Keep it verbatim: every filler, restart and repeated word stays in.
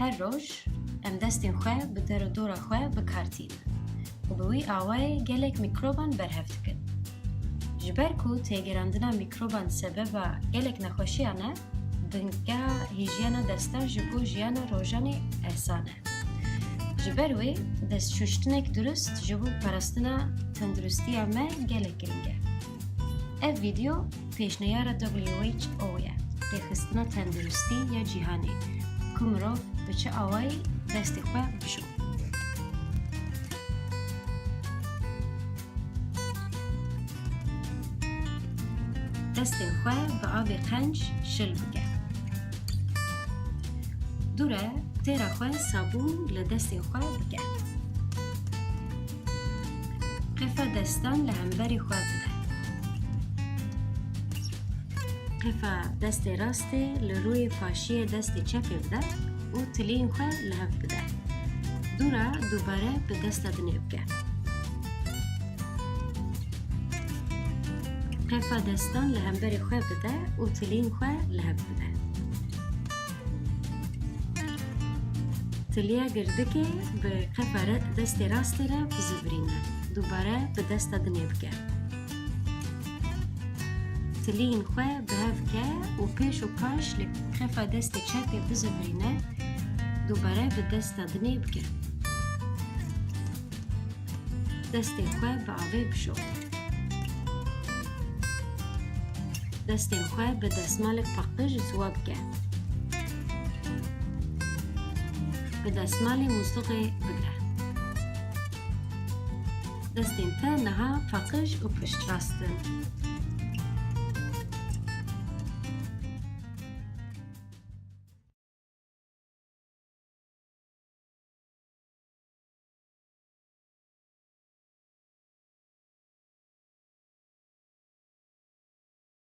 Her roj em destên xwe bi der û dora xwe bi kar tînin û bi wî awayê gelek mîkroban berhev dikin. Ji ber ku têgerandina mîkroban sebeba gelek nexweşiyan e, bingeha hîjyena destan ji bo jiyana rojanê ehsan e. Ji ber wê destşûştinek durist ji bo parastina tenduristiya me gelek giring e. Ev vîdeo pêşniyara W H O ye, Rêxistina Tenduristî ya Cîhanê, ku mirov bi çi awayî destê xwe bişo. Destên xwe bi avê qenc şil bike. Dûre têra xwe sabûn li destên xwe bike. Qefa destan li hemberî xwe bide. Qefa destê rastê li rûyê paşiyê destê çepê bide û tiliyên xwe li hev bide. Dûre dubare bi desta dinê bike. Qefa destan li hemberî xwe bide û tiliyên xwe li hev bide. Tiliya girdikê bi qefa re-, destê rastê re bizivirîne. Dubare bi desta dinê bike. Tiliyên xwe bi hev ke û pêş û paş li qefa destê çepê bizivirîne. Dubare bi desta dinê bike. Destên xwe bi avê bişo. Destên xwe bi desmalek paqij ziwa bike. Bi desmalê mûsiqê bigre. Destên te niha paqij û piştrast in.